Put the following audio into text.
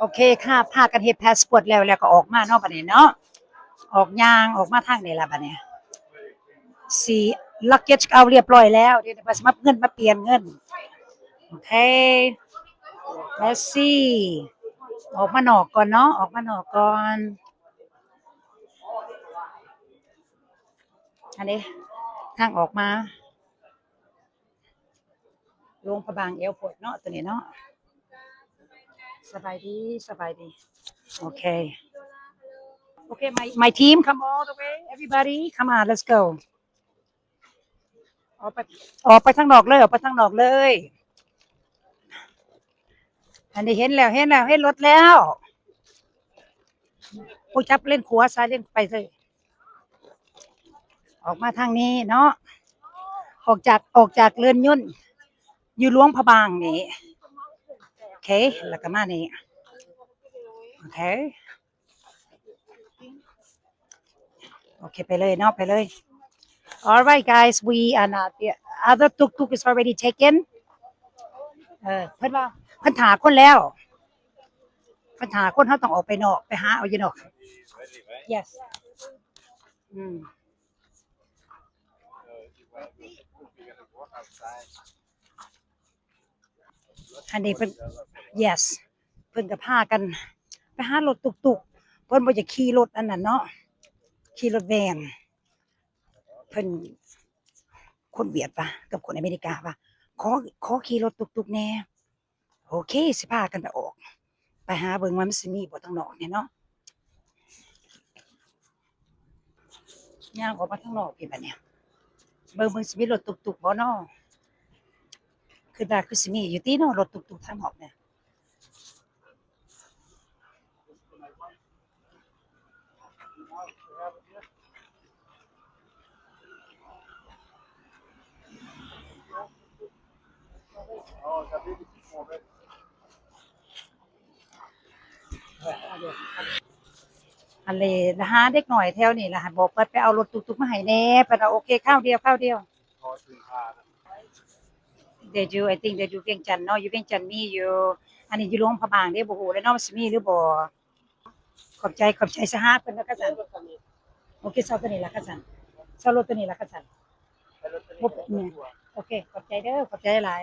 ໂອເຄຄ່ະ ພາກັນເຮັດພາສປອດແລ້ວ ແລ້ວກໍອອກມາເນາະ ບັດນີ້ເນາະ ອອກຍ່າງອອກມາທາງນີ້ລະບັດນີ້ ຊິລັກເກຈເອົາຮຽບຮ້ອຍແລ້ວ ດຽວເພິ່ນຊິມາເງິນ ມາປ່ຽນເງິນ. ໂອເຄ ເລດຊີ ອອກມານອກກ່ອນເນາະ ອອກມານອກກ່ອນ. ອັນນີ້ທາງອອກມາ ຫຼວງພະບາງແອວພອດເນາະ ໂຕນີ້ເນາະ. ສະບາຍດີ ສະບາຍດີ. ໂອເຄ ໂອເຄ my my team come all the way, everybody come on, let's go. ອອກໄປ ອອກໄປທາງນອກເລີຍ ອອກໄປທາງນອກເລີຍ. ອັນນີ້ເຫັນແລ້ວ ເຫັນແລ້ວ ເຫັນລົດແລ້ວ. ຜູ້ຈັບເລນຂວາ ຊ້າຍເລນໄປເລີຍ. ອອກມາທາງນີ້ເນາະ ອອກຈາກ ອອກຈາກເລີນຍົນ ຢູ່ຫຼວງພະບາງນີ້. ໂອເຄ ແລ້ວກໍມານີ້. ໂອເຄ ໂອເຄ ໄປເລີຍເນາະ ໄປເລີຍ. All right, guys, we are not, the other tuk-tuk is already taken. ເອີ ເພິ່ນວ່າເພິ່ນຖ້າຄົນແລ້ວ ເພິ່ນຖ້າຄົນ ເຮົາຕ້ອງອອກໄປນອກ ໄປຫາເອົາຢູ່ນອກ. Yes. ອືມ ອັນນີ້ເພິ່ນ yes ເພິ່ນກໍພາກັນໄປຫາລົດຕຸກໆ ເພິ່ນບໍ່ຢາກຂີ່ລົດອັນນັ້ນເນາະ ຂີ່ລົດແວນ. ເພິ່ນ ຄົນຫວຽດວ່າ ກັບຄົນອາເມລິກາວ່າ ຂໍ ຂໍຂີ່ລົດຕຸກໆແດ່. ໂອເຄ ຊິພາກັນໄປອອກ ໄປຫາເບິ່ງວ່າມັນຊິມີບໍ່ທາງນອກນີ້ເນາະ. ຍ່າງອອກມາທາງນອກພີ້ບັດນີ້ ເບິ່ງ ເບິ່ງຊິມີລົດຕຸກໆບໍ່ເນາະ. ຄິດວ່າຄືຊິມີຢູ່ຕິເນາະ ລົດຕຸກໆທາງນອກນີ້. ອັນນີ້ລະຫາເດັກນ້ອຍແຖວນີ້ລະ ໃຫ້ບອກເພິ່ນໄປເອົາລົດຕຸກໆມາໃຫ້ແດ່. ເພິ່ນວ່າ ໂອເຄ ຄາວດຽວ ຄາວດຽວ. They do, I think they do ວຽງຈັນເນາະ ຢູ່ວຽງຈັນມີຢູ່. ອັນນີ້ຢູ່ຫຼວງພະບາງເດ້ ບໍ່ຮູ້ແລ້ວເນາະ ວ່າຊິມີຫຼືບໍ່. ຂອບໃຈ ຂອບໃຈ ສະຫາເພິ່ນລະກະຊັ້ນ. ໂອເຄ ເຊົ່າໂຕນີ້ລະກະຊັ້ນ ເຊົ່າລົດໂຕນີ້ລະກະຊັ້ນ. ໂອເຄ ຂອບໃຈເດີ ຂອບໃຈຫຼາຍ.